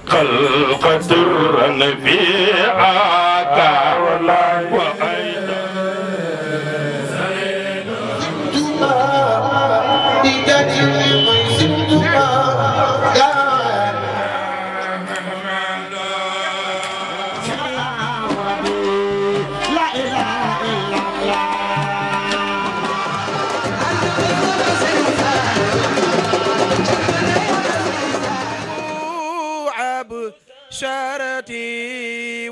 خلق درا في عاكا وأيضا شارتي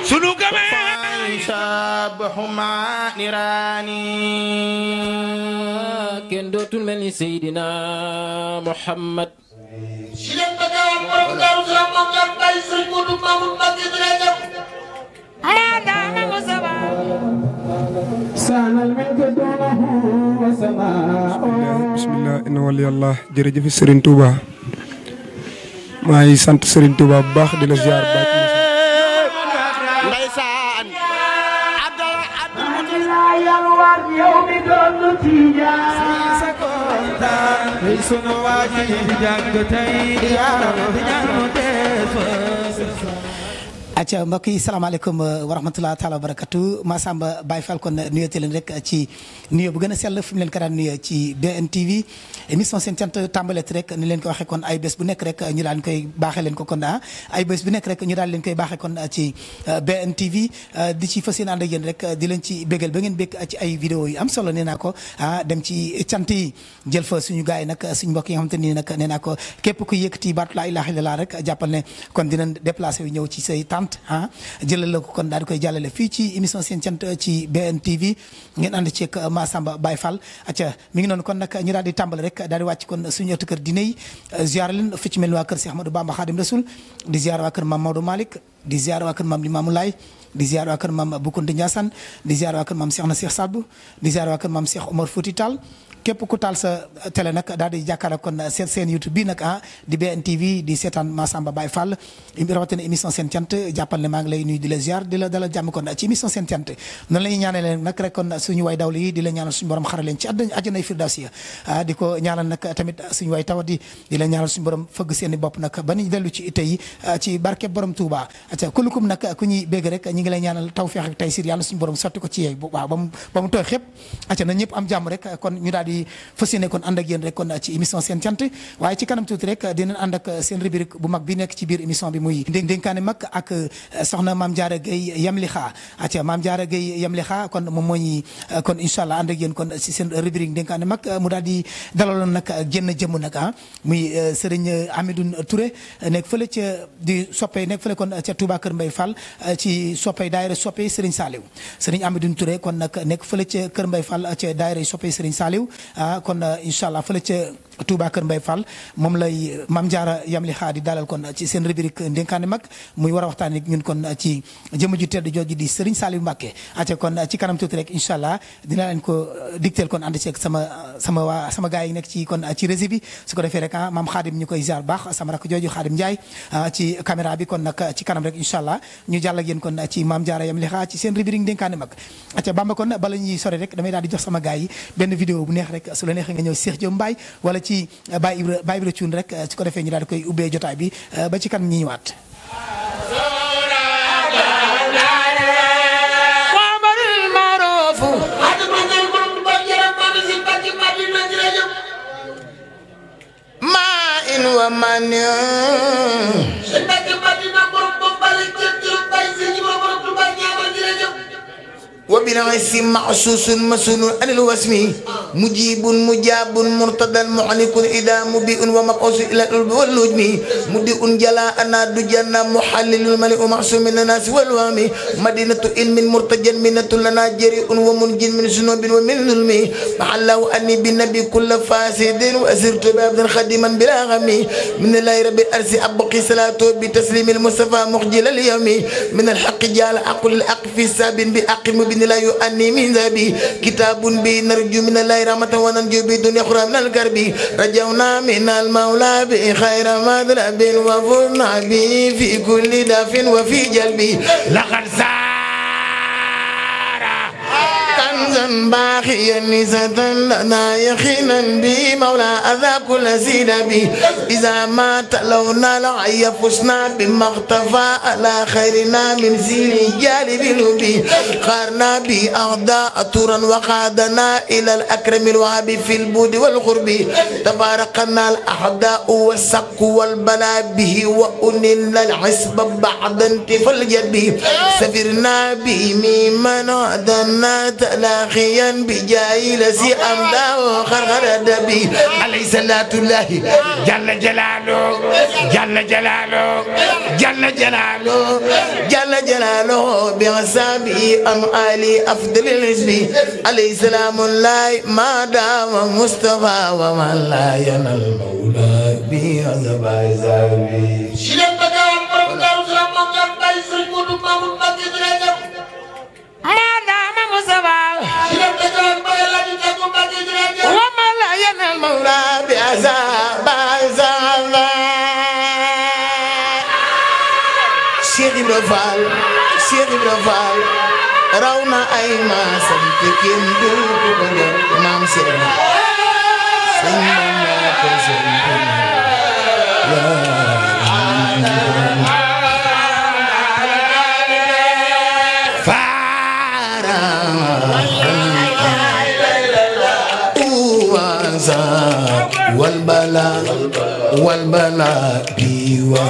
سنو كمان شابهما نيراني كن دوتون من سيدنا محمد شيلن بغاو borom Daaru Salaam moom ñaan bay Sëriñ Moodu Mamoun Mbacké jërëjëf هذا مصطفى bismillah inna wali allah jërëjëf Serigne Touba maa ngi sant Serigne Touba bu baax di la ziar baax ndeysaan acca mbokk yi salaamaaleykum wa rahmatulah taala wa barakatu Massamba Baye Fall kon nuyooti leen rek ci nuyoo bu gën a sell fi mu leen ko daan nuyoo ci BNTV émission seen cant tàmbaleeti rek ni leen ko waxee kon ay bés bu nekk rek ñu daal koy baaxee leen ko kon ay bés bu nekk rek ñu daal leen koy baaxee kon ci BNTV di ci fas yéene ànd ak yéen rek di leen ci bégal ba ngeen bég ci ay vidéo yu am solo nee naa ko dem ci cant yi jël fa suñu gars yi nag suñu mbokk yi nga xamante ni nag nee naa ko képp ku yëkkati baatu laa ilaaha illallaah rek jàppal ne kon dinañ déplacé yu ñëw ci say tànt jëlal la ko kon daal di koy jàllale fii ci émission seen cant ci BNTV ngeen ànd ceeg Massamba Baye Fall acca mi ngi noonu kon nag ñu daal di tàmbale rek daal di wàcc kon suñu ëttu kër diine yi ziar leen fi ci mel ni waa kër Cheikh Ahmadou Bamba Khadim Rasoul di ziar waa kër Mame Maodo Malick di ziar waa kër Mame Limamou Laye di ziar waa kër Mame Boukounta Ndiassane di ziar waa kër Mame Cheikh na Cheikh Sadbou di ziar waa kër Mame Cheikh Omar Fouti Tall képp ku taal sa télé nag daal di jàkkaarloo kon seen YouTube bi nag di BNTV di seetaan Massamba Baye Fall rawatina émission seen cant jàppal ne maa ngi lay nuyu di la ziar di la dalal jàmm kon ci émission seen cant noonu la ñuy ñaanal leen nag rek kon suñu way dawli yi di la ñaanal suñu borom xaral leen ci àjjanay firdawsi di ko ñaanal nag tamit suñu way tawat di la ñaanal suñu borom fëgg seen i bopp nag ba ñu dellu ci ité yi ci barke borom Touba aca kulukum nag ku ñuy bégg rek ñi ngi lay ñaanal tawfeex ak taysir yàlla suñu borom sotti ko ci yeey waaw ba mu tooy xépp aca na ñëpp am jàmm rek kon ñu daal di fas yéene kon ànd ak yéen rek kon ci émission seen cant waaye ci kanam tuuti rek dinañ ànd ak seen rubrique bu mag bi nekk ci biir émission bi muy dénkaane mag ak soxna Mame Diarra Gueye Yamlixa aca Mame Diarra Gueye Yamlixa kon moom moo ñi kon incha allah ànd ak yéen kon ci seen rubrique dénkaane mag mu daal di dalaloon nag génn jëmm nag muy Serigne Amidoune Touré nekk fële ca di soppey nekk fële kon ca Touba Kër Mbaye Fall ci soppey daayira soppey Serigne Saliou Serigne Amidoune Touré kon nag nekk fële ca Kër Mbaye Fall ca daayira soppey Serigne Saliou kon incha allah fële ca Touba Kër Mbaye Fall moom lay Mame Diarra Yamlixa di dalal kon ci seen rubrique ndénkaane mag muy war a waxtaan ak ñun kon ci jëmm ju tedd jooju di Serigne Saliou Mbacké aca kon ci kanam tuuti rek incha allah dina leen ko digteel kon ànd ceeg sama gars yi nekk ci kon ci régie bi su ko defee rek maam Khadim ñu koy ziar baax sama rakk jooju Khadim Ndiaye ci caméra bi kon nag ci kanam rek incha allah ñu jàll ak yéen kon ci Mame Diarra Yamlixa ci seen rubrique ndénkaane mag aca Bamba kon bala ñuy sori rek damay daal di jox sama gars yi benn vidéo bu neex rek su la neexee nga ñëw Cheikh Diop Mbaye wala ci Baye Ibra Thioune rek su ko defee ñu daal di koy ubbee jotaay bi ba ci kanam ñi ñëwaat wa man وبالعس معصوص مسنون عن الوسم مجيب مجاب مرتدى محنك إذا مبيء ومقص إلى القلب واللجم مدئ جلاء ناد جنة محلل الملئ معصوم من الناس والوهم مدينة علم مرتجى منة لنا جريء ومنج من سنوب ومن ظلم محله أني بالنبي كل فاسد وأسرت بابد خدما بلا غم من الله رب الأرض أبقي صلاته بتسليم المصطفى مخجل اليوم من الحق جعل أقل الحق في ساب بأقم بن لا يؤني من ذبي كتاب بي نرجو من الله رحمة وننجو بدنيا أخرى من الكرب رجونا من المولى بخير مذلب وفرنا به في كل دف وفي جلبي لقد سار كنزا باقيا نسة لنا يخينا به مولى أذى كل سيد به إذا ما تلونا لعي فسنا بما اختفى على خيرنا من سين جالب به خارنا به أعداء طورا وقادنا إلى الأكرم الوهاب في البود والقرب تباركنا الأحداء والسق والبلاء به وأنلنا العصب بعد انتفى الجد سفرنا به ممن عدنا تلاقيا بجاي لسي أمدا وخرخر دبي عليه صلاة الله جل جلاله جل جلاله جل جلاله جل جلاله بغسابه أم آلي أفضل الاسم عليه سلام الله ما دام مصطفى ومن لا ينال المولى به عذاب عذابي شيلن بكاوان borom Daaru Salaam moom ñaan bay Sëriñ Moodu Maamun Mbàkke jërëjëf maa daama Mustafa shilem bakawan bay la di tagu Mbàkke jërëjëf wa ma la yanal mawla bi azab azab Cheikh Ibra Fall Cheikh Ibra Fall raw na ay maasam te kenn du ko bëgg maam Cheikh sëñ Bamba ko sëñ والبلاء بيوه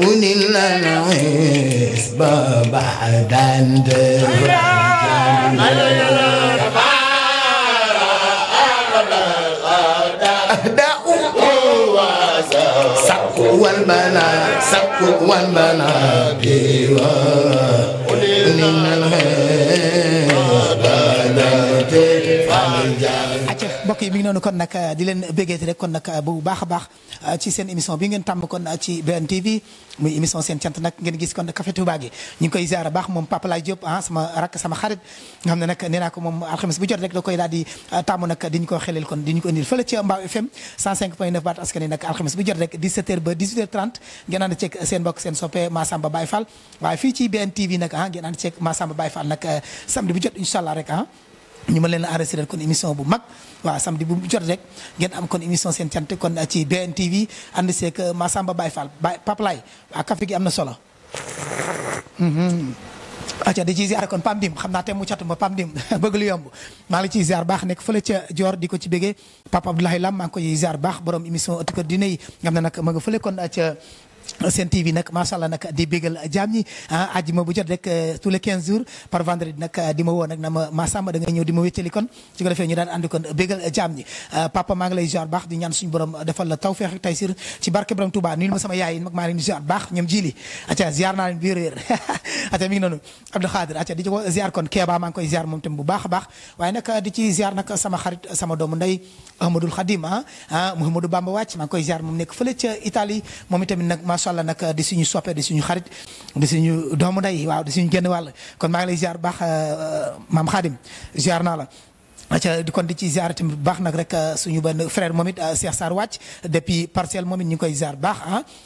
ونلنا العيس بعد عند سكو والبلاء بيوه ونلنا العيس بعد mbokk yi mi ngi noonu kon nag di leen béggeeti rek kon nag bu baax a baax ci seen émission bi ngeen tàmm kon ci BNTV muy émission seen cant nag ngeen gis kon Café Touba gi ñu ngi koy ziar baax moom Papa Laye Diop sama rakk sama xarit nga xam ne nag nee naa ko moom alxames bu jot rek da koy daal di tàmm nag di ñu ko xelel kon di ñu ko indil fële ci Mbaaw FM 105.9 baat askan wi nag alxames bu jot rek 17h ba 18h30 ngeen ànd ceeg seen mbokk seen soppe Massamba Baye Fall waaye fii ci BNTV nag ngeen ànd ceeg Massamba Baye Fall nag samedi bu jot incha allah rek ñu mën leen a enregistré kon émission bu mag waaw samedi bu jot rek ngeen am kon émission seen cant kon ci BNTV ànd seeg Massamba Baye Fall Papa Laye waaw café gi am na solo aca di ci ziar kon Pam Dim xam naa te mu catuma Pam Dim bëgg lu yomb maa ngi ciy ziar baax nekk fële ca Dior di ko ci béggee Papa Abdoulaye Lam maa ngi koy ziar baax borom émission ëttu kër dina yi nga xam ne nag ma nga fële kon ca Sen TV nag macha allah nag di bégal jaam ñi àjjuma bu jot rek tous les 15 jours par vendredi nag di ma woo nag na ma Massamba da nga ñëw di ma wéttali kon ci ko defee ñu daan àndi kon bégal jaam ñi papa maa ngi lay ziar baax di ñaan suñu borom defal la tawfeex ak taysir ci barke borom Touba nuyu ma sama yaay yi mag maa leen di ziar baax ñoom jili aca ziar naa leen biir réer aca mi ngi noonu Abdou Khadir aca di ci ko ziar kon Kéba maa ngi koy ziar moom tam bu baax a baax waaye nag di ci ziar nag sama xarit sama doomu ndey Ahmadoul Khadim Mouhamadou Bamba Wàcc maa ngi koy ziar moom nekk fële ca Italie moom itamit nag macha allah nag di suñu soppe di suñu xarit di suñu doomu ndey waaw di suñu génn wàll kon maa ngi lay ziar baax maam Khadim ziar naa la aca di kon di ci ziar tamit bu baax nag rek suñu benn frère moom it Cheikh Sarr Wàcc depuis Parcelles moom it ñu ngi koy ziar baax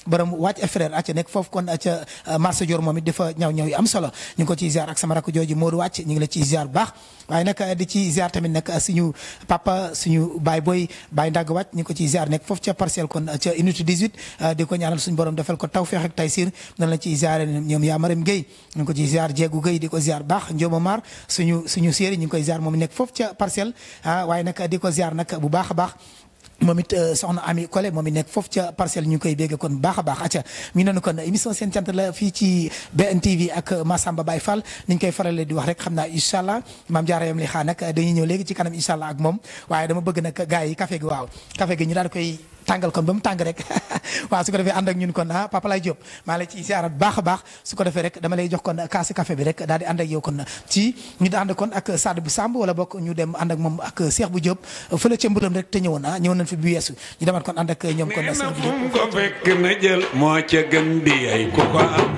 borom Wàcc frère aca nekk foofu kon aca marché Dior moom it dafa ñaw yu am solo ñu ngi ko ciy ziar ak sama rakk jooju Modou Wàcc ñu ngi la ciy ziar bu baax waaye nag di ci ziar tamit nag suñu papa suñu baay booy baay ndàgg Wàcc ñu ngi ko ciy ziar nekk foofu ca Parcelles kon ca unité 18 di ko ñaanal suñu borom defal ko tawfeex ak taysir nan la ciy ziar ñoom yaa Maram Gueye ñu ngi ko ciy ziar Jeegu Gueye di ko ziar baax Ndioma Mar suñu séeri ñu ngi koy ziar moom nekk foofu ca Parcelles waaye nag di ko ziar nag bu baax a baax moom it soxna Ami Kole moom it nekk foofu ca Parcelles ñu ngi koy bégg kon baax a baax acca mi noonu kon émission seen cant la fii ci BNTV ak Massamba Baye Fall ni ñu koy farale di wax rek xam naa incha allah maam jaara yam li xaa nag dañuy ñëw léegi ci kanam incha allah ak moom waaye dama bëgg nag gars yi café gi waaw café gi ñu daal koy tàngal kon ba mu tàng rek waaw su ko defee ànd ak ñun kon Papa Laye Diop maa lay ci ziarat baax a baax su ko defee rek dama lay jox kon kaasi café bi rek daal di ànd ak yow kon ci ñu da ànd kon ak Sadou bu Samb wala bokk ñu dem ànd ak moom ak Cheikh bu Diop fële ca mbërëm rek te ñëwoon ñëwoon nañ fi bu weesu ñu demaat kon ànd ak ñoom kon Cheikh bu Diop ko fekk na jël moo ca gën di ay ku ko am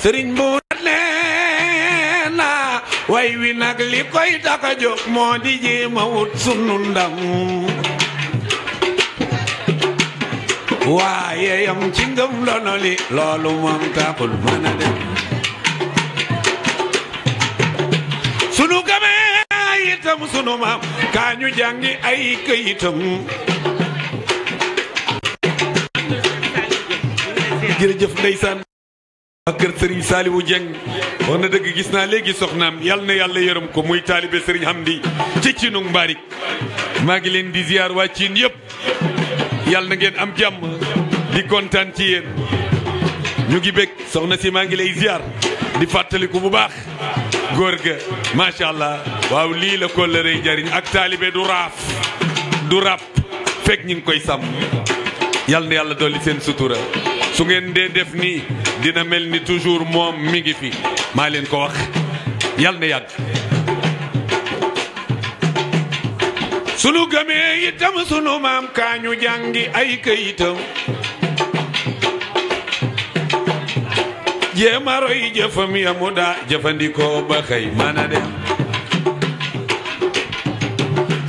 sëriñ bu way wi nag li koy tax a jóg moo di jéema wut sunu ndam waaye yam ci ngëm dono li loolu moom taxul mën a dem sunu gamee itam sunu maam kaa ñu jàngi ay këyitam jërëjëf ndeysaan ak kër Serigne Saliou Dieng wax na dëgg gis naa léegi soxnaam yal na yàlla yërëm ko muy taalibe Serigne Hamdi ci Cinu Mbaarik maa ngi leen di ziar waa Ciin yëpp yal na ngeen am jàmm di kontaan ci yéen ñu ngi bég soxna si maa ngi lay ziar di fàttaliku bu baax góor ga macha allah waaw lii la ko la rëy jariñ ak taalibe du raaf du rap fekk ñu ngi koy sàmm yal na yàlla dolli seen sutura su ngeen dee def nii dina mel ni toujours moom mi ngi fi maa leen ko wax yal na yàgg sunu gëmee itam sunu maam kaañu jàngi ay këyitam jéema roy jëfam ya mu daa jëfandikoo ba xëy mën a dem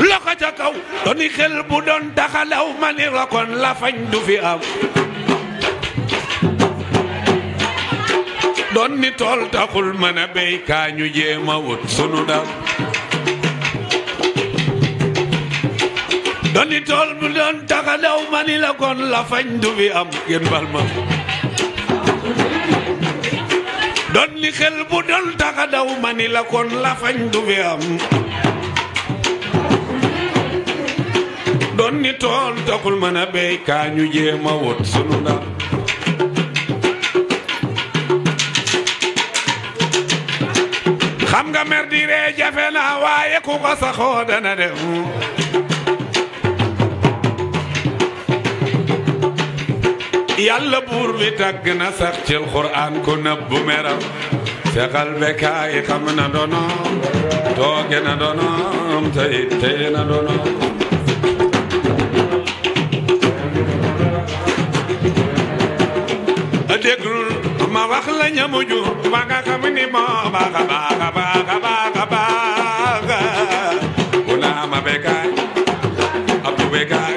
loxo ca kaw doni xel bu doon taxalaw ma ni rokon la fañ du fi am doon ni tool taxul mën a béy kaa ñu jéema wut sunu dam doon ni tool bu doon taxalaw ma ni la kon la fañ du fi am ngeen bal ma doon ni xel bu doon taxadaw ma ni la kon la fañ du fi am doon ni tool taxul mën a béy kaa ñu jéema wut sunu ndam xam nga mer di ree jafe na waaye ku ko saxoo dana dem yàlla buur bi tàgg na sax ci alxuraan ku nëbbu meram seexal bekkaay xam na dono tooge na donoom tey na dono a déglul ma wax la ñamuju ba nga xam ni moo baaxa baaxa baaxa baaxa baaxa ku naa ma bekkaay abdu bekkaay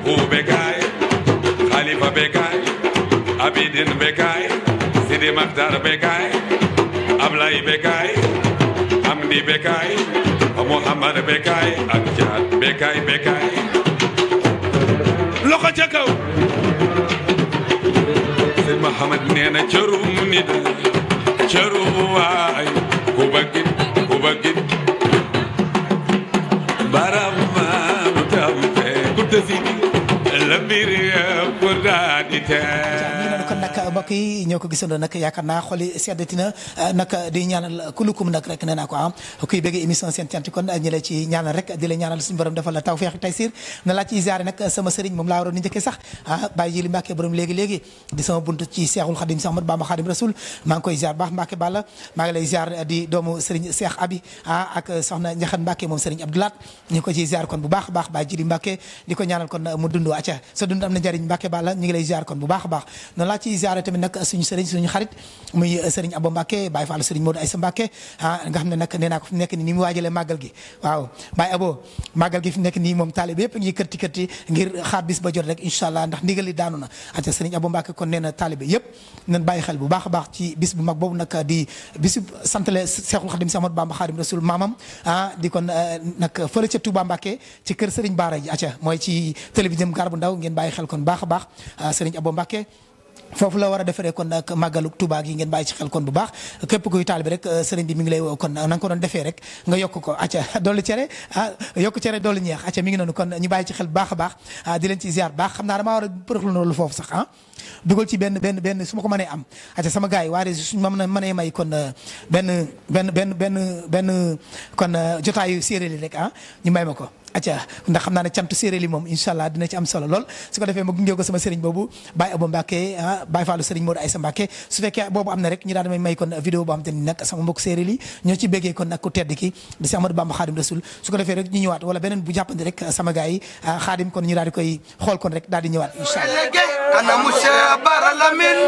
bu bekkaay Khalifa Bekkaay Abidin Bekkaay Sidi Makhtar Bekkaay Ablay Bekkaay Amdi Bekkaay Muhammad Bekkaay ak Jaat Bekkaay Bekkaay loxo ca kaw Sëñ Muhammad nee na cërum nit cërum waay ku bëggit baram ma mu tam fee ku tësidi la mbir yëpp daal di teel kon nag mbokk yi ñoo ko gisandoo nag yaakaar naa xoli seddatina nag di ñaanal kulukum nag rek nee naa ko am kuy bëgg émission seen cant kon ñi la ci ñaanal rek di la ñaanal suñu borom defal la tawfeex taysiir na laa ciy ziare nag sama sëriñ moom laa waroon ni njëkkee sax Baye Jili Mbàkke borom léegi di sama bunt ci Seexul Xadim Seex Ahmadu Bamba Xadim Rasul maa ngi koy ziar baax Mbàkke Balla maa ngi lay ziar di doomu sëriñ Seex Abi ak soxna Njaxan Mbàkke moom sëriñ Abdoulaat ñu ngi ko ciy ziar kon bu baax a baax Baye Jili Mbàkke di ko ñaanal kon mu dund acca sa dund am na njariñ Mbàkke Balla ñu ngi lay ziar kon bu baax a baax noonu laa ciy ziar tamit nag suñu sëriñ suñu xarit muy sëriñ Abo Mbàkke Baye Fall sëriñ Modou Aïssa Mbàkke nga xam ne nag nee naa ko fi nekk ni mu waajalee màggal gi waaw Baye Abo màggal gi fi nekk nii moom taalibe yëpp ngi kërti ngir xaar bis ba jot rek incha allah ndax ndigal li daanu na acca sëriñ Abo Mbàkke kon nee na taalibe yëpp nañ bàyyi xel bu baax a baax ci bis bu mag boobu nag di bisu santale Seexul Xadim Seex Ahmadu Bamba Xadim Rasul maamam di kon nag fële ca Touba Mbàkke ci kër sëriñ Baara ji acca mooy ci télévision gar bu ndaw ngeen bàyyi xel kon baax a baax sëriñ Abo Mbàkke foofu la war a defaree kon nag màggalu Touba gi ngeen bàyyi ci xel kon bu baax képp kuy taalibe rek sëriñ bi mi ngi lay woo kon na nga ko doon defee rek nga yokk ko acca dolli cere yokk cere dolli ñeex acca mi ngi noonu kon ñu bàyyi ci xel bu baax a baax di leen ci ziar baax xam naa damaa war a përëxlu loolu foofu sax dugal ci benn su ma ko mënee am acca sama gars yi waaye suñu ma mënee may kon benn kon jotaayu séeréer yi rek ñu may ma ko acca ndax xam naa ne cantu séeréer yi moom incha allah dina ci am solo lool su ko defee ma gunge ko sama sëriñ boobu Baye Abo Mbacke Baye Fallu sëriñ Modou Aïssa Mbacke su fekkee boobu am na rek ñu daal damay may kon vidéo boo xam te ni nag sama mbokk séeréer yi ñoo ci béggee kon nag ku tedd ki di Seex Ahmadu Bamba Xaadim Rasul su ko defee rek ñu ñëwaat wala beneen bu jàppandi rek sama gars yi xaadim kon ñu daal di koy xool kon rek daal di ñëwaat incha allah ana monsieur Baralamin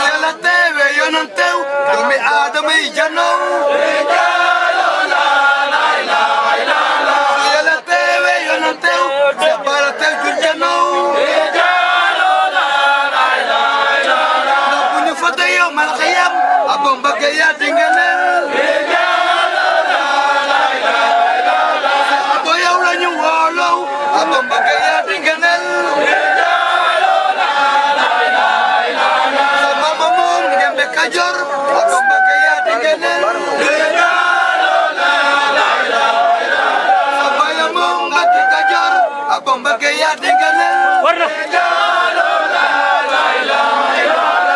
yàlla teewe yonon teew doomi aadama yi janow mal xiyam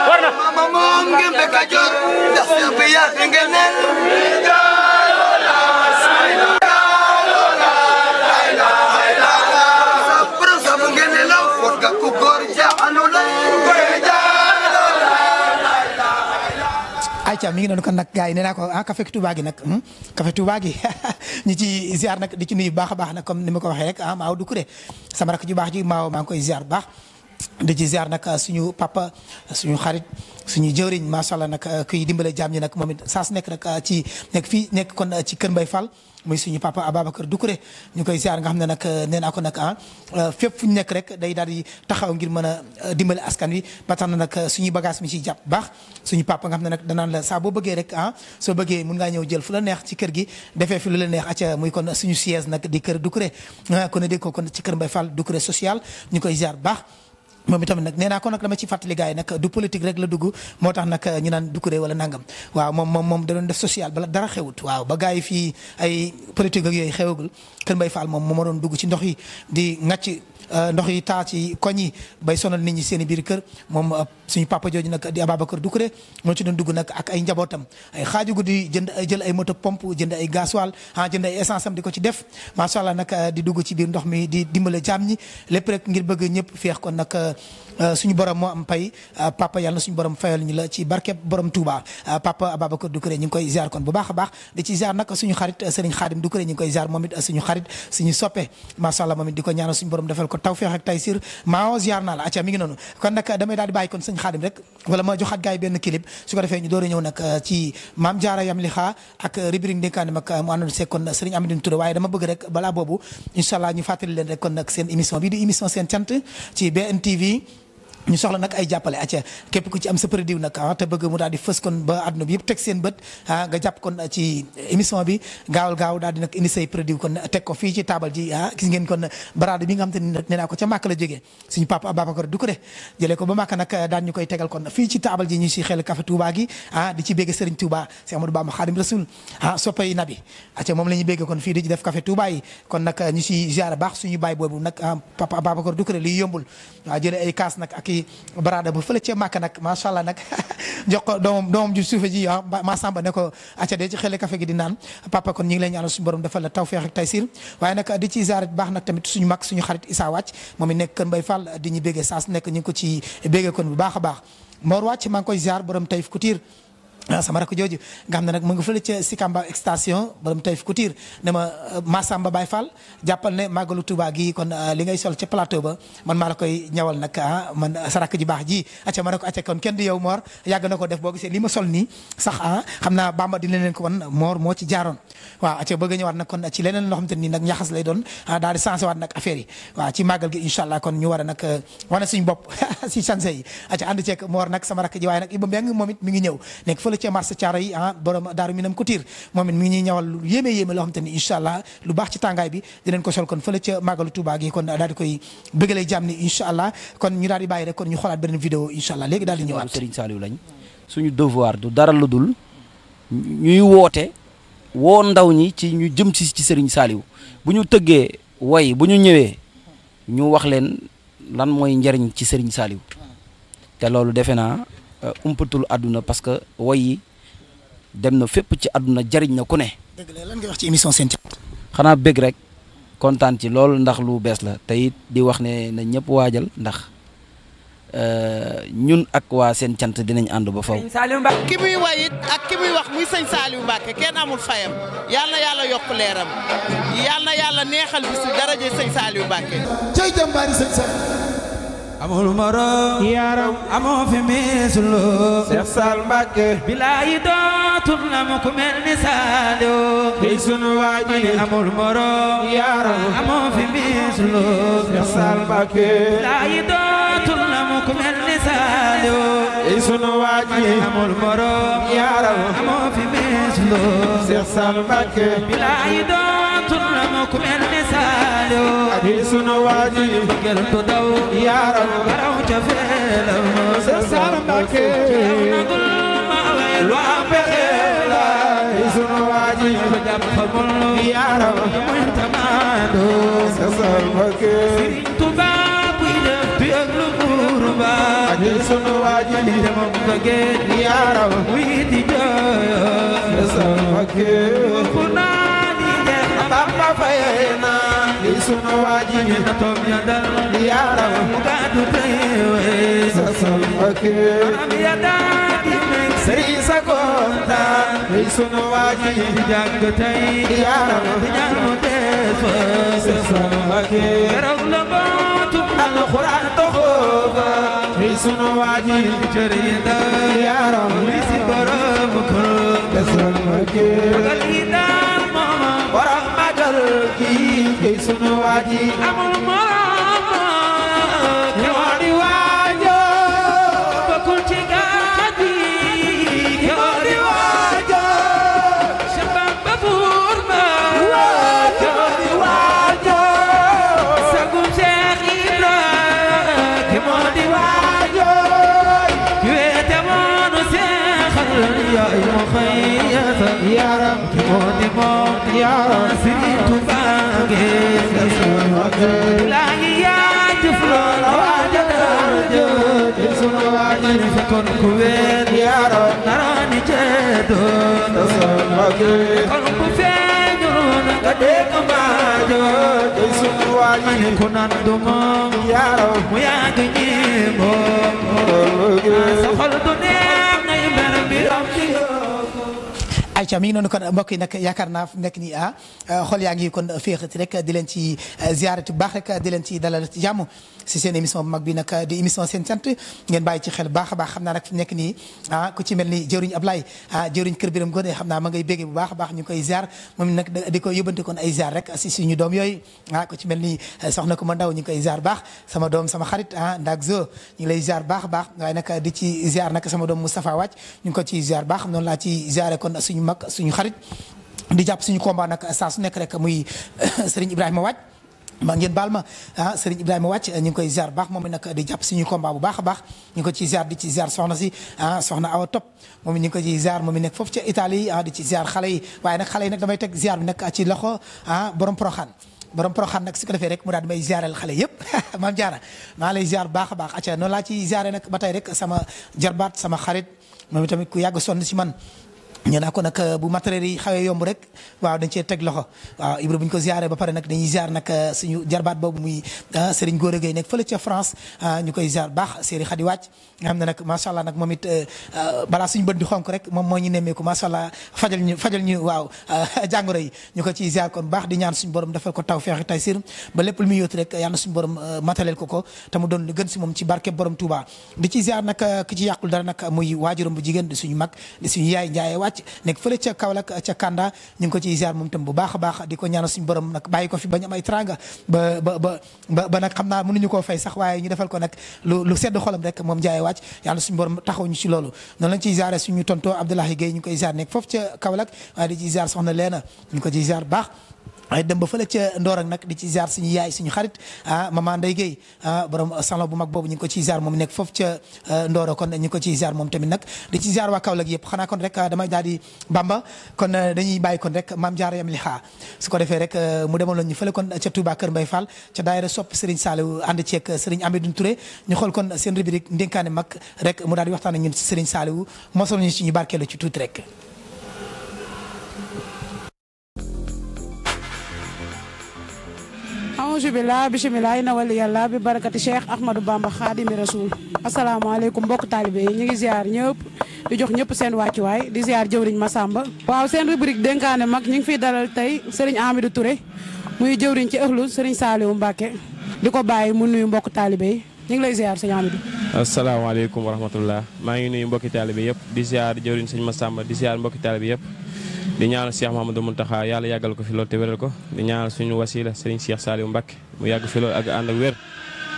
war na mama moom ngembe Kajoor ndax yàpp yaa fi ngeenel ayca mi ngi noonu kon nag gars yi nee naa ko café Touba gi nag café Touba gi ñu ci ziar nag di ci nuyu baax a baax nag comme ni ma ko waxee rek Maaw Doucouré sama rakk ju baax ji Maaw maa ngi koy ziar baax di ci ziar nag suñu papa suñu xarit suñu jëwriñ macha allah nag kuy dimbale jaam ñi nag moom it saa su nekk nag ci nekk fii nekk kon ci Kër Mbaye Fall muy suñu papa Ababacar Doucouré ñu koy ziar nga xam ne nag nee naa ko nag fépp fu ñu nekk rek day daal di taxaw ngir mën a dimbale askan wi ba tax na nag suñuy bagage mi ciy jàpp baax suñu papa nga xam ne nag danaan la saa boo bëggee rek soo bëggee mun ngaa ñëw jël fu la neex ci kër gi defee fi lu la neex acca muy kon suñu siège nag di kër Doucouré kon a dégg ko kon ci Kër Mbaye Fall Doucouré social ñu koy ziar baax moom itamit nag nee naa ko nag dama ci fàttali gars yi nag du politique rek la dugg moo tax nag ñu naan Doucouré wala nangam waaw moom da doon def social bala dara xewut waaw ba gars yi fii ay politique ak yooyu xewagul Kër Mbaye Fall moom moo doon dugg ci ndox yi di ŋàcc ndox yi taa ci koñ yi bay sonal nit ñi seen i biir kër moom suñu papa jooju nag di Ababacar Doucouré moo ci doon dugg nag ak ay njabootam ay xaaju guddi jël ay moto pompe jënd ay gasoil jënd ay essence am di ko ci def macha allah nag di dugg ci biir ndox mi di dimbale jaam ñi lépp rek ngir bëgg ñëpp feex kon nag suñu borom moo am pay papa yàlla na suñu borom fayal ñu la ci barkeb borom Touba papa Ababacar Doucouré ñu ngi koy ziar kon bu baax a baax di ci ziar nag suñu xarit Serigne Khadim Doucouré ñu ngi koy ziar moom it suñu xarit suñu soppe macha allah moom it di ko ñaanal suñu borom defal ko tawfeex ak taysir maa ziar naa la acca mi ngi noonu kon nag damay daal di bàyyi kon sëñ Khadim rek wala ma joxaat gars yi benn clip su ko defee ñu door a ñëw nag ci Maam Jaara yam li xaa ak rubrique ndénkaane mag mu àndoon seeg kon Serigne Amidine Touré waaye dama bëgg rek balaa boobu incha allah ñu fàttali leen rek kon nag seen émission bi di émission seen cant ci BNTV ñu soxla nag ay jàppale acca képp ku ci am sa produit nag te bëgg mu daal di fës kon ba àdduna bi yëpp teg seen bët nga jàpp kon ci émission bi gaaw daal di nag indi say produit kon teg ko fii ci taabal ji gis ngeen kon baraade bi nga xam te ni nee naa ko ca Màkk la jógee suñu papa Ababacar Doucouré jëlee ko ba Màkk nag daan ñu koy tegal kon fii ci taabal ji ñu si xel café Touba gi di ci bégge Serigne Touba Cheikh Amadou Bamba Khadim Rasoul soppay nabi acca moom la ñuy bégge kon fii di ci def café Touba yi kon nag ñu si ziar baax suñu baay boobu nag papa Ababacar Doucouré liy yombul waaw jëlee ay kaas nag ak baraada bu fële cee Màkk nag macha allah nag jox ko doomam ju suufe ji Massamba ne ko acca de ci xele café gi di naan papa kon ñu ngi lay ñaanal suñu borom defal la tawfeex ak taysir waaye nag di ci ziaret baax nag tamit suñu mag suñu xarit Issa Wàcc moom it nekk Kër Mbaye Fall di ñu béggee saas nekk ñu ngi ko ci béggee kon bu baax a baax Mor Wàcc maa ngi koy ziar borom Taïf Couture sama rakk jooju nga xam ne nag mu ngi fële ca Sikamba extension borom Taïf Couture ne ma Massamba Baye Fall jàppal ne màggalu Touba gi kon li ngay sol ca plateau ba man maa la koy ñawal nag man sa rakk ji baax ji acca ma ne ko acca kon kenn du yow Mor yàgg na ko def boo gisee li ma sol nii sax xam naa Bamba dina leen ko wan Mor moo ci jaaroon waaw acca bëgg a ñëwaat nag kon ci leneen loo xam te nii nag ñaxas lay doon daal di sensé waat nag affaire yi waaw ci màggal gi incha allah kon ñu war a nag wane suñu bopp si changé yi acca ànd ceeg Mor nag sama rakk ji waaye nag Iba Mbeng moom it mi ngi ñëw nekk fële ca marché Thiaro yi borom Daaru Minam Couture moom it mi ngi ñuy ñawal lu yéeme loo xam te ni incha allah lu baax ci tàngaay bi dinañ ko sol kon fële ca màggalu Touba gi kon daal di koy bëggalee jàmm ni incha allah kon ñu daal di bàyyi rek kon ñu xoolaat beneen vidéo incha allah léegi daal di ñëwaat. Serigne Saliou lañ suñu devoir du dara lu dul ñuy woote woo ndaw ñi ci ñu jëm ci Serigne Saliou bu ñu tëggee way bu ñu ñëwee ñu wax leen lan mooy njariñ ci Serigne Saliou te loolu defe naa umpatul àdduna parce que way yi dem na fépp ci àdduna jariñ na ku ne. dëgg la lan nga wax ci émission seen cant. xanaa bëgg rek kontaan ci loolu ndax lu bees la te it di wax ne na ñëpp waajal ndax ñun ak waa seen cant dinañ ànd ba faw. ki muy way it ak ki muy wax muy sëñ Saliou Mbacke kenn amul fayam yal na yàlla yokk leeram yal na yàlla neexal bisu daraje sëñ Saliou Mbacke. cay jàmbaari sëñ Saliou. amul moro yaram amoo fi mislo Seex Saal Mbàkke bilaayi dootul na mu ku mel ni Saaliw tey sunu waaji amul moro yaram amoo fi mislo Seex Saal Mbàkke bilaayi dootul na mu ku mel ni Saaliw tey sunu waaji amul moro yaram amoo fi mislo Seex Saal Mbàkke bilaayi dootul na mu ku mel ni Saaliw tey sunu waaji bëggal tu daw yaram baraw ca feelam Seex Saal Mbàkke lu am pexe la sunu waaji ba jàpp xamul yaram muy tamaado Seex Saal Mbàkke Sëriñ Tuubaa sunu waaji te moom bëggee yaram wi di jooyo sama Mbakke ku naa di jeex na Bamba fayena sunu waaji na toog ya dal yaram mu gàddu tey sama Mbakke ya daal di nekk sëriñ sa kontaan sunu waaji di jàng tey yaram di ñaan mu des fa sama Mbakke keroog la bootu alxuraan toxooba sunu waaji di cëri da yaram li si borom kër sama Mbakke magal yi daal mooma borom magal gi sunu waaji amul morom ñoo di waajo bokkul ci gaaji ñoo di waajo sabab ba buur ba ñoo di waajo sagum Cheikh Ibra ki moo di waajo ki weete moonu seexal yaay mo xëyata yaram ki moo di moom yaram Sëriñ Tuuba laa ngi yaa jëf loola waaja daraja sunu waaji ni fekkoon ku wéet yaram naraani jeedoon kon ku feeñoon nga dégg mbaajo sunu waaji ni ku nan du moom yaram mu yàgg ñi moom sa xol du neex ngay mer mbiram ci ayca mi ngi noonu kon mbokk yi nag yaakaar naa fu nekk nii xol yaa ngi kon féexati rek di leen ci ziarati bu baax rek di leen ci dalal ci jàmm si seen émission bu mag bi nag di émission seen cant ngeen bàyyi ci xel baax a baax xam naa nag fu nekk nii ku ci mel ni jëwriñ Ablaye jëwriñ Kër Biram Gone xam naa ma ngay béggee bu baax a baax ñu ngi koy ziar moom nag di ko yóbbante kon ay ziar rek si suñu doom yooyu ku ci mel ni soxna ko ma ndaw ñu ngi koy ziar baax sama doom sama xarit Ndak Zo ñu ngi lay ziar baax a baax waaye nag di ci ziar nag sama doom Moustapha Wàcc ñu ngi ko ci ziar baax noonu laa ci ziare kon suñu mag suñu xarit di jàpp suñu combat nag saa su nekk rek muy Serigne Ibrahima Wàcc maa ngeen baal ma Serigne Ibrahima Wàcc ñu ngi koy ziar baax moom nag di jàpp suñu combat bu baax a baax ñu ngi ko ci ziar di ci ziar soxna si soxna Awa Top moom ñu ngi ko ci ziar moom mi nekk foofu ca Italie di ci ziar xale yi waaye nag xale yi nag damay teg ziar bi nag ci loxo borom Poroxaan nag su ko defee rek mu daal di may ziaral xale yëpp maam Jaara maa lay ziar baax a baax acca noonu laa ci ziare nag ba tey rek sama jarbaat sama xarit moom tamit ku yàgg sonn si man ñu naa ko nag bu matériel yi xawee yomb rek waaw dañ cee teg loxo waaw Ibra bu ñu ko ziaree ba pare nag dañuy ziar nag suñu jarbaat boobu muy Serigne Gora Gueye nekk fële ca France ñu koy ziar baax Serigne Khady Wàcc nga xam ne nag macha allah nag moom it balaa suñu bët di xonk rek moom moo ñu nemmeeku macha allah fajal ñu waaw jàngoro yi ñu ko ciy ziar kon baax di ñaan suñu borom defal ko taw feexi tay sir ba lépp lu muy yóotu rek yàlla suñu borom mataleel ko te mu doon lu gën si moom ci barke borom Touba di ci ziar nag ki ci yàqul dara nag muy waajuram bu jigéen di suñu mag di suñu yaay Ndiaye Wàcc nekk fële ca Kaolack ca Kanda ñu ngi ko ciy ziar moom tam bu baax a baax di ko ñaanal suñu borom nag bàyyi ko fi bañ am ay tranga ba nag xam naa mënuñu koo fay sax waaye ñu defal ko nag lu sedd xolam rek moom Ndiaye Wàcc yàlla suñu borom taxaw ñu ci loolu noonu lañ ciy ziare suñu tonto Abdoulaye Gueye ñu ngi koy ziar nekk foofu ca Kaolack waaye di ciy ziar soxna Leena ñu ngi ko ciy ziar baax waaye dem ba fële ca Ndoorak nag di ci ziar suñu yaay suñu xarit maman Ndeye Gueye borom salon bu mag boobu ñu ngi ko ciy ziar moom nekk foofu ca Ndoorak kon ñu ngi ko ciy ziar moom tamit nag di ci ziar waa Kaolack yëpp xanaa kon rek damay daal di Bamba kon dañuy bàyyi kon rek maam Jaara yam li xaa su ko defee rek mu demoon ñu fële kon ca Touba Kër Mbay Fall ca daayira sopp Serigne Saliou ànd ceeg Serigne Amidou Touré ñu xool kon seen rubrique ndénkaane mag rek mu daal di waxtaan ak ñun ci Serigne Saliou mosal ñu ci ñu barkeelu ci tuuti rek. Alhamdulillah bisimilah ina wali yàlla bi barakati Cheikh Ahmadou Bamba Khadimi Rasoul asalaamaaleykum mbokk taalibe yi ñu ngi ziar ñëpp di jox ñëpp seen wàccuwaay di ziar jëwriñ Massamba waaw seen rubrique dénkaane mag ñu ngi fiy dalal tey Serigne Amidou Touré muy jëwriñ ci ëxlu Serigne Saliou Mbacké di ko bàyyi mu nuyu mbokk taalibe yi ñu ngi lay ziar sëñ Amidou. asalaamaaleykum wa rahmatullah maa ngi nuyu mbokki taalibe yëpp di ziar jëwriñ sëñ Massamba di ziar mbokki taalibe yëpp di ñaanal Cheikh Mahamadou Mountakha yàlla yàggal ko fi loolu te wéral ko di ñaanal suñu wasila Serigne Cheikh Saliou Mbacké mu yàgg fi loolu ak ànd ak wér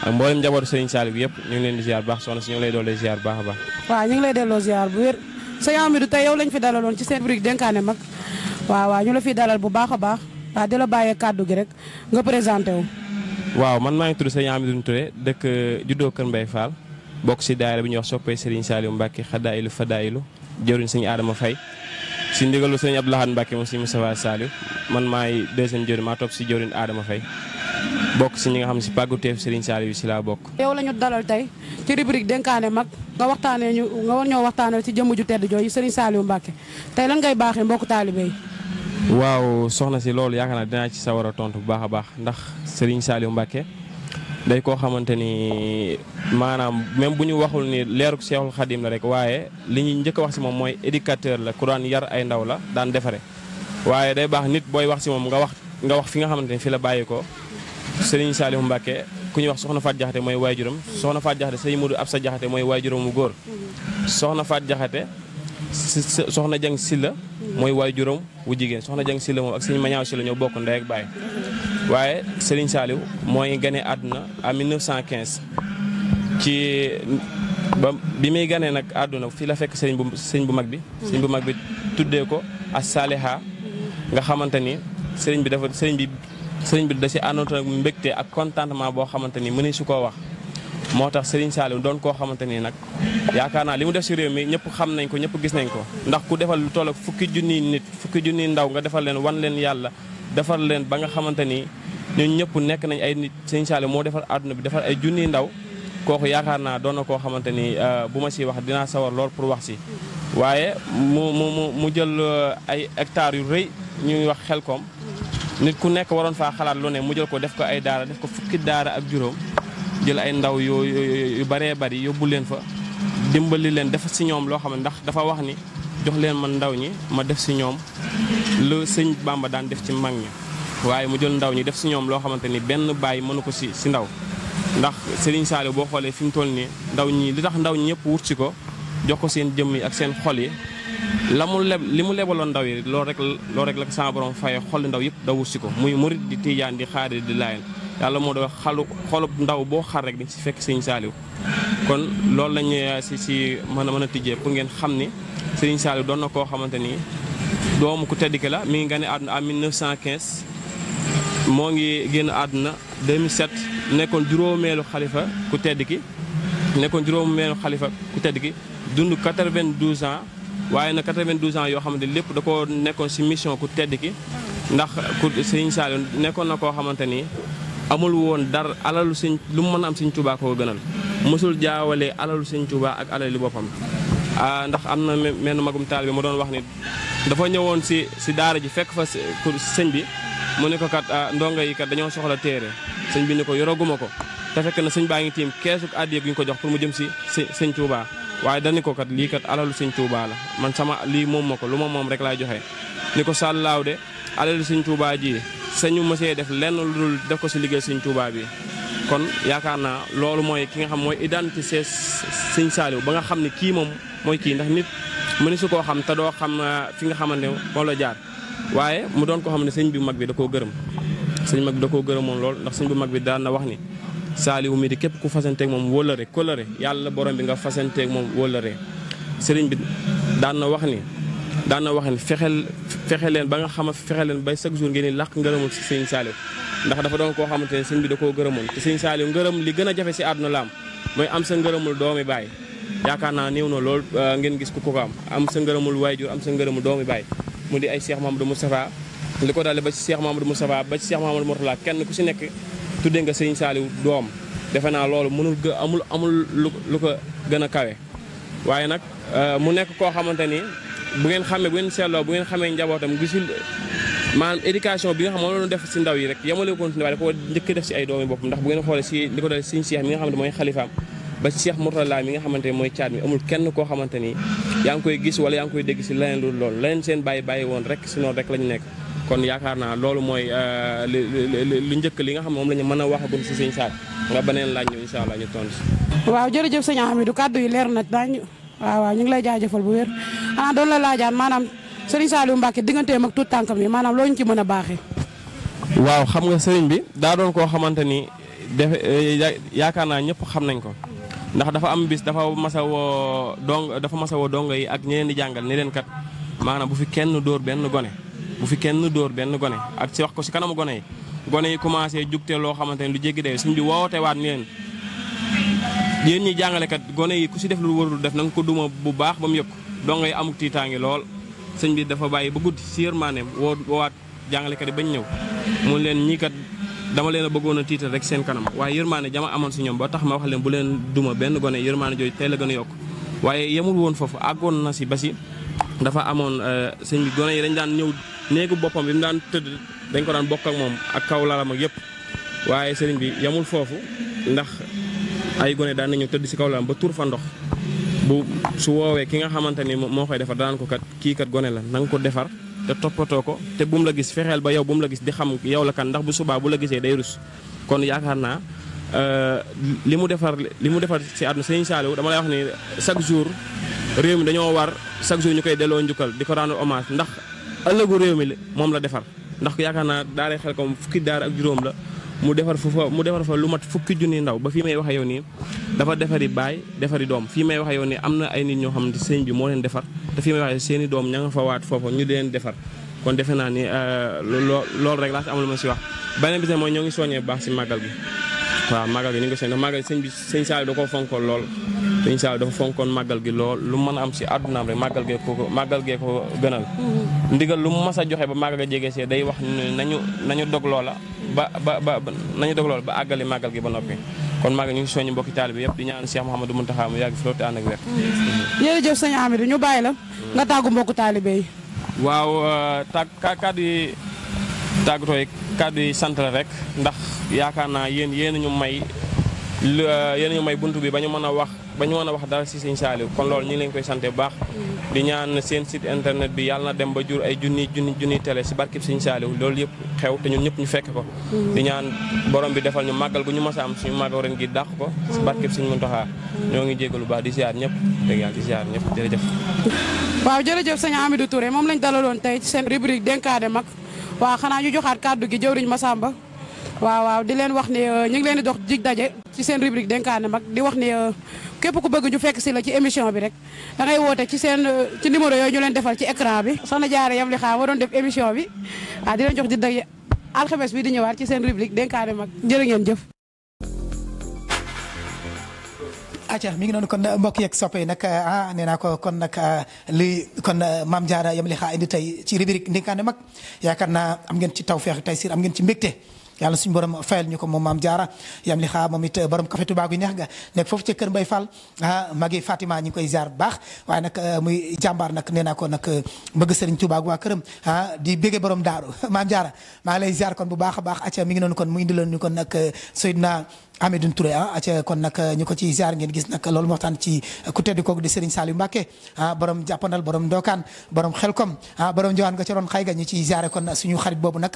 ak mboolem njabootu Serigne Saliou bi yëpp ñu ngi leen di ziar baax soxna si ñu ngi lay doole ziar baax a baax waaw ñu ngi lay delloo ziar bu wér sëñ Amidou tey yow lañ fi dalaloon ci seen rubrique dénkaane mag waaw ñu la fiy dalal bu baax a baax waaw di la bàyyee kàddu gi rek nga présenté wu waaw man maa ngi tudd sëñ Amidou Touré dëkk juddoo Kër Mbay Fall bokk si daayira bi ñuy wax soppee Serigne Saliou Mbacké xadaayilu fadaayilu jëwriñ sëñ Adama Faye si ndigalu sëñ Abdou Lahad Mbacké moom si Moustapha Saliou man maay deuxième jëwriñ maa topp si jëwriñ Adama Faye bokk si ñi nga xam si pàgguteef Serigne Saliou si laa bokk. yow la ñu dalal tey ci rubrique dénkaane mag nga waxtaanee nga war ñoo waxtaanee ci jëmm ju tedd jooju Serigne Saliou Mbacké tey lan ngay baaxee mbokku taalibe yi. waaw soxna si loolu yaakaar naa dinaa ci sawar a tontu bu baax a baax ndax Serigne Saliou Mbacké day koo xamante ni maanaam même bu ñu waxul ni leeruk Seexul Xadim la rek waaye li ñuy njëkk a wax si moom mooy éducateur la ku daan yar ay ndaw la daan defare waaye day baax nit booy wax si moom nga wax fi nga xamante ni fi la bàyyi ko Serigne Saliou Mbacké ku ñuy wax soxna Faat Jaxate mooy waajuram soxna Faat Jaxate sëñ Modou Absa Jaxate mooy waajuram mu góor soxna Faat Jaxate soxna Jang Silla mooy waajuram wu jigéen soxna Jang Silla moom ak sëñ Mañaaw Silla ñoo bokk ndey ak baay waaye Serigne Saliou mooy gane àdduna en 1915 ci bi muy ganee nag àdduna fii la fekk sëñ bu mag bi tuddee ko as Saliha nga xamante ni sëriñ bi da si àndoon ak mbégte ak contentement boo xamante ni mënees su koo wax moo tax Serigne Saliou doon koo xamante ni nag yaakaar naa li mu def si réew mi ñëpp xam nañ ko ñëpp gis nañ ko ndax ku defal lu toll ak fukki junniy ndaw nga defal leen wan leen yàlla defal leen ba nga xamante ni ñun ñëpp nekk nañ ay nit Serigne Saliou moo defal àdduna bi defal ay junniy ndaw kooku yaakaar naa doon na koo xamante ni bu ma si wax dinaa sawar lool pour wax si waaye mu jël ay hectares yu rëy ñuy wax Xelkom nit ku nekk waroon faa xalaat lu ne mu jël ko def ko ay daara def ko fukki daara ak juróom jël ay ndaw yu baree bari yóbbu leen fa dimbali leen def si ñoom loo xam ne ndax dafa wax ni jox leen man ndaw ñi ma def si ñoom lu sëñ Bamba daan def ci mag ñi waaye mu jël ndaw ñi def si ñoom loo xamante ni benn bàyyi mënu ko si ndaw ndax Serigne Saliou boo xoolee fi mu toll nii ndaw ñi li tax ndaw ñi ñëpp wut si ko jox ko seen jëmm yi ak seen xol yi li mu lebaloon ndaw yi loolu rek la ko sama borom faye xol ndaw yëpp da wut si ko muy murit di tiijaan di xaadir di laayeen yàlla moo doon xolub ndaw boo xar rek di si fekk Serigne Saliou kon loolu lañu si mën a tijjee pour ngeen xam ni Serigne Saliou doon na koo xamante ni doomu ku tedd ki la mi ngi gane àdduna en 1915 moo ngi génn àdduna 2007 nekkoon juróomeelu xalifa ku tedd ki dund 92 ans waaye nag 92 ans yoo xamante lépp da ko nekkoon si mission ku tedd ki ndax Serigne Saliou nekkoon na koo xamante ni amul woon dara alalu sëñ lu mu mën a am Sëñ Tuubaa koo gënal mësul jaawalee alalu Sëñ Tuubaa ak alali boppam ndax am na menn magum taal bi ma doon wax ni dafa ñëwoon si daara ji fekk fa sëñ bi mu ne ko kat ndongo yi kat dañoo soxla téere sëñ bi ne ko yoroguma ko te fekk na sëñ baa ngi tiim keesuk àddiya gu ñu ko jox pour mu jëm si Sëñ Tuubaa waaye dañu ko kat lii kat alalu Sëñ Tuubaa la man sama lii moom ma ko lu ma moom rek laay joxe ni ko sàllaaw de alalu Sëñ Tuubaa ji sañu mësee def lenn lu dul def ko si liggéey Sëñ Tuubaa bi kon yaakaar naa loolu mooy ki nga xam mooy identité Sëñ Saliou ba nga xam ne kii moom mooy kii ndax nit mëni su koo xam te doo xam fi nga xamante moom la jaar waaye mu doon koo xam ne sëñ bi mag bi da koo gërëm sëñ mag bi da koo gërëm moom lool ndax sëñ bi mag bi daan na wax ni Saliou mi di képp ku fasanteeg moom wóllëre kóllëre yàlla borom bi nga fasanteeg moom wóllëre sëriñ bi daan na wax ni fexe leen ba nga xam fexe leen bay chaque jour ngeen di làq ngërëmul si sëñ Saliou ndax dafa doon koo xamante ne sëñ bi da koo gërëmoon te sëñ Saliou ngërëm li gën a jafe si àdduna la am mooy am sa ngërëmul doomi baay yaakaar naa néew na lool ngeen gis ku ko am sa ngërëmul waajur am sa ngërëmul doomi baay mu di ay Cheikh Mamadou Moustapha li ko dalee ba ci Cheikh Mamadou Moustapha ba ci Cheikh Mamadou Mourtala kenn ku si nekk tuddee nga sëñ Saliou doom defe naa loolu amul lu ko gën a kawe waaye nag mu nekk koo xamante ni bu ngeen seetloo bu ngeen xamee njabootam gisul maanaam éducation bi nga xam moom la def si ndaw yi rek yemale ko si ndaw dafa njëkk def si ay doomi bopp ndax bu ngeen xoolee si li ko dalee sëñ Cheikh mi nga xamante mooy xalifaam ba ci Cheikh Mourtala mi nga xamante ne mooy caat mi amul kenn koo xamante ni yaa ngi koy gis wala yaa ngi koy dégg si leneen lu loolu leneen seen bàyyi woon rek si noonu rek lañu nekk kon yaakaar naa loolu mooy lu njëkk li nga xam moom la ñu mën a waxagum si sëñ Saliou nga beneen laaj ñëw incha allah ñu tontu si. waaw jërëjëf sëñ Hamidou kàddu yi leer na daañu waaw ñu ngi lay jaajëfal bu wér xanaa doon la laajaan maanaam sëriñ Saliou Mbacké digganteem ak tuut tànkam yi maanaam loo ñu ci mën a baaxee. waaw xam nga sëriñ bi daa doon koo xamante ni yaakaar naa ñëpp xam nañ ko ndax dafa am bis dafa mas a woo dongo yi ak ñeneen di jàngal ni leen kat maanaam bu fi kenn dóor benn gone ak si wax ko si kanamu gone yi commencé jugte loo xamante ni lu jéggi dee suñ bi woote waat ni leen yéen ñi jàngalekat gone yi ku si def lu warul def na nga ko duma bu baax ba mu yëg dongo yi amuk tiitaangi lool sëñ bi dafa bàyyi ba guddi si yërmaaneem woowaat jàngalekat yi bañ ñëw mun leen ñii kat dama leen a bëggoon a tiital rek seen kanam waaye yërmaane jama amoon si ñoom ba tax ma wax leen bu leen duma benn gone yërmaane jooju tey la gën a yokk waaye yemul woon foofu àggoon na si ba si dafa amoon sëñ bi gone yi dañ daan ñëw néegu boppam bi mu daan tëdd dañ ko daan bokk ak moom ak kaw lalam ak yëpp waaye sëriñ bi yemul foofu ndax ay gone daan nañu tëdd si kaw lalam ba tur fa ndox bu su woowee ki nga xamante ni moo koy defar daan ko kat kii kat gone la na nga ko defar te toppatoo ko te bu mu la gis fexeel ba yow bu mu la gis di xam yow la kan ndax bu subaa bu la gisee day rus kon yaakaar naa li mu defar si àdduna Sëriñ Saliou dama lay wax ni chaque jour réew mi dañoo war chaque jour ñu koy delloo njukkal di ko rendre hommage ndax ëllëgu réew mi moom la defar ndax yaakaar naa daara Xelkom fukki daara ak juróom la mu defar fa lu mat fukki junni ndaw ba fii may waxe yow nii dafa defari baay defari doom fii may waxe yow nii am na ay nit ñoo xam ne sëñ bi moo leen defar te fii may waxe seeni doom ña nga fa waat foofu ñu di leen defar kon defe naa ni loolu rek laa si amul ma si wax beneen bi tamit mooy ñoo ngi soññee bu baax si màggal gi waaw màggal gi ñu ngi ko soññee ndax màggal sëñ Saliou da koo fonkoon lool sëñ Saliou dafa fonkoon màggal gi lool lu mën a am si àddunaam rek màggal gee ko gënal ndigal lu mu mas a joxe ba màggal ga jege see day wax nañu dog loola nañu dog loola ba àggali màggal gi ba noppi kon màggal ñu ngi soññi mbokki taalibe yëpp di ñaan Cheikh Mouhamadou Mountakha mu yàgg fi loolu te ànd ak wér jërëjëf sëñ Amidou ñu bàyyi la nga tàggu mbokku taalibe yi waaw kàddu yi tàggatoo yi kàddu yi sant la rek ndax yaakaar naa yéen ñu may buntu bi ba ñu mën a wax dara si Sëñ Saliou kon loolu ñu ngi leen koy sant bu baax di ñaan seen site internet bi yàlla na dem ba jur ay junni télé si barkib Sëñ Saliou loolu yëpp xew te ñun ñëpp ñu fekk ko di ñaan borom bi defal ñu màggal gu ñu mës a am suñu màggal ren gi dàq ko si barkib Sëñ Mountakha ñoo ngi jégalu baax di ziar ñëpp dégg yàlla di ziar ñëpp jërëjëf waaw jërëjëf sëñ Amidou Touré moom lañ dalaloon tey ci seen rubrique dénkaane mag waaw xanaa ñu joxaat kàddu gi jëwriñ Massamba waaw di leen wax ni ñu ngi leen di dox dig daje ci seen rubrique dénkaane mag di wax ni képp ku bëgg ñu fekk si la ci émission bi rek da ngay woote ci numéro yooyu ñu leen defal ci écran bi soxna Jaara Yam li xaa ma doon def émission bi waaw di leen jox dig daje alxames bi di ñëwaat ci seen rubrique dénkaane mag jërë ngeen jëf acca mi ngi noonu kon mbokk yeeg soppe yi nag nee naa ko kon nag kon Mame Diarra Yam li xaa indi tey ci rubrique dénkaane mag yaakaar naa am ngeen ci tawfeex tey siir am ngeen ci mbégte yàlla suñu borom fayal ñu ko moom Mame Diarra Yam li xaa moom it borom café Touba gu neex nga nekk foofu ca kër Mbay Fall magi Fatima ñu ngi koy ziar bu baax waaye nag muy jàmbaar nag nee naa ko nag bëgg Sëriñ Touba gu waa këram di bége borom daaru Mame Diarra maa ngi lay ziar kon bu baax a baax acca mi ngi noonu kon mu indi loon ñu kon nag Seydina Amidou Touré acca kon nag ñu ko ci ziar ngeen gis nag loolu mu waxtaan ci ku tedd kooku di Serigne Saliou Mbacké borom jàppandal borom ndokaan borom xelkom borom njowaan nga ca roon xay ga ñu ciy ziare kon suñu xarit boobu nag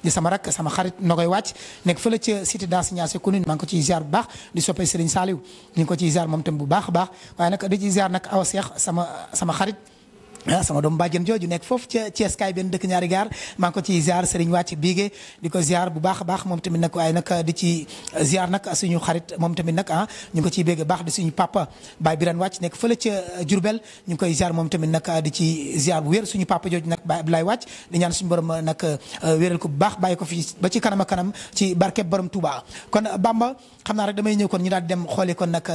di sama rak sama xarit Nogoy Wàcc nekk fële ca cité d'enseignance commune maa ngi ko ciy ziar bu baax di soppee Serigne Saliou ñu ngi ko ciy ziar moom tam bu baax a baax waaye nag di ci ziar nag aw Seex sama xarit sama doom bàjjen jooju nekk foofu ca Thiès kaay benn dëkk ñaari gaar maa ngi ko ci ziar Serigne Wàcc Bigué di ko ziar bu baax a baax moom tamit nag waaye nag di ci ziar nag suñu xarit moom tamit nag ñu ngi ko ciy bégg baax di suñu papa Baye Birane Wàcc nekk fële ca Diourbel ñu ngi koy ziar moom tamit nag di ci ziar bu wér suñu papa jooju nag Baye Abdoulaye Wàcc di ñaan suñu borom nag wéral ko bu baax bàyyi ko fi ba ci kanam a kanam ci barkeb borom Touba kon Bamba xam naa rek damay ñëw kon ñu daal di dem xooli kon nag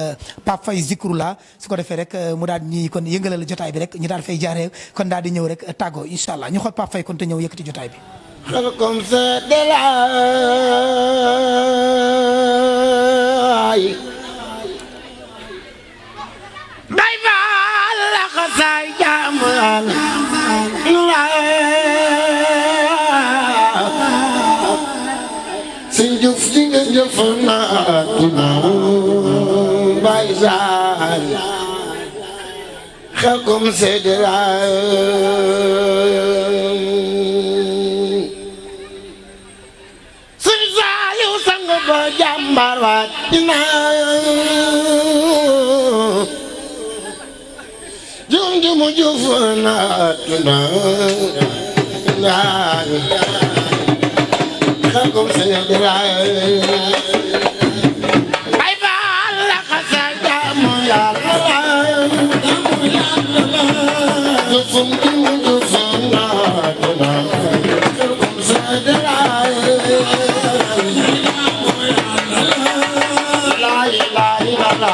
Pape Faye Zikroulah su ko defee rek mu daal ñi kon yëngalal jotaay bi rek ñu daal fay jaaree kon daal di ñëw rek tàggoo incha allah ñu xool Pape Faye kon te ñëw yëkkati jotaay bi Xelkom sa delaay bay faal la xasaay jaamal sin jëf ji nga jëf naa dina bay saal Xelkom sa delaay ba jàmbar waat dina jum jumu juf naat na Xelkom sa delaay bay faal la xasa jaamu Yàlla jufum jumu juf naat na Xelkom sa delaay la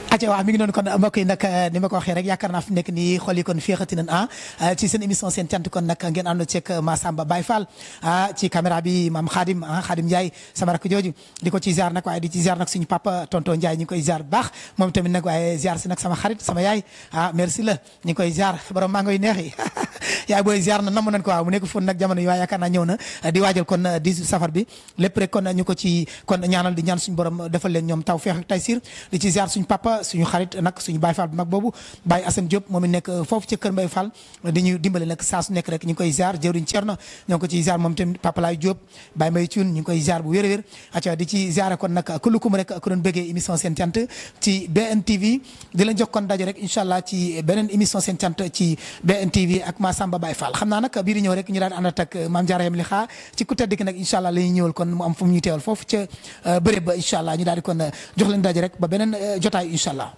aca waaw mi ngi noonu kon mbokk yi nag ni ma ko waxee rek yaakaar naa fi nekk nii xol yi kon féexati nañ ci seen émission seen cant kon nag ngeen ànd ceeg Massamba Baye Fall ci caméra bi maam Khadim Khadim Ndiaye sama rakk jooju di ko ci ziar nag waaye di ci ziar nag suñu papa tonton Ndiaye ñu ngi koy ziar bu baax moom tamit nag waaye ziar si nag sama xarit sama yaay merci la ñu ngi koy ziar borom maa ngoy neexi yaay booy ziar na namm nañ ko waaw mu nekk fóon nag jamono yi waaye yaakaar naa ñëw na di waajal kon 18 safar bi lépp rek kon ñu ko ci kon ñaanal di ñaan suñu borom defal leen ñoom taw feex ak taysir di ci ziar suñu papa suñu xarit nag suñu Baye Fall bu mag boobu Baye Assane Diop moom it nekk foofu ca kër Mbaye Fall di ñu dimbale nag saa su nekk rek ñu ngi koy ziar jëwriñ Thierno ñoo ngi ko ciy ziar moom tamit Papa Laye Diop Baye Mbaye Thioune ñu ngi koy ziar bu wér a wér aca di ci ziar kon nag kulukum rek ku doon bëggee émission seen cant ci BNTV di leen jox kon daje rek incha allah ci beneen émission seen cant ci BNTV ak Massamba Baye Fall xam naa nag bii di ñëw rek ñu daan àndat ak Mame Diarra Yam li xaa ci ku tedd ki nag incha allah la ñuy ñëwal kon mu am fu mu ñu teewal foofu ca bërëb ba incha allah ñu daal di kon jox leen daje rek ba beneen jotaay incha allah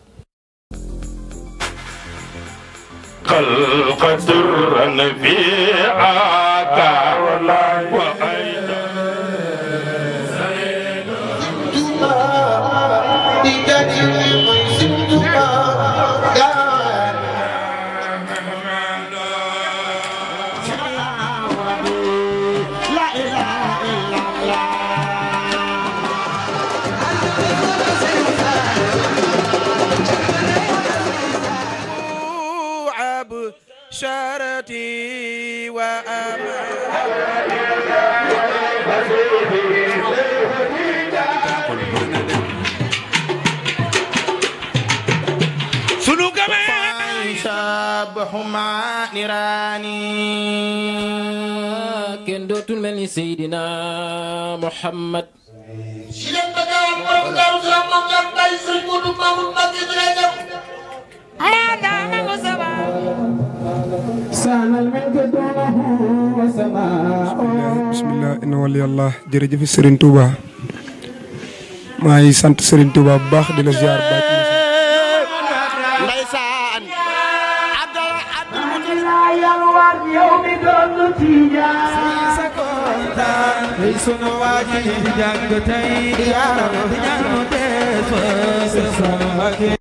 خلق درا في عاكا وأيضا شارتي sunu game شابهما نيراني kenn dootul mel ni Seydina Muhammad bismillah inna wali allah jërëjëf Serigne Touba maa ngi sant Serigne Touba bu baax di la ziar baax ndeysaan sunu waaji jàng tey yaram di ñaan mu dee fa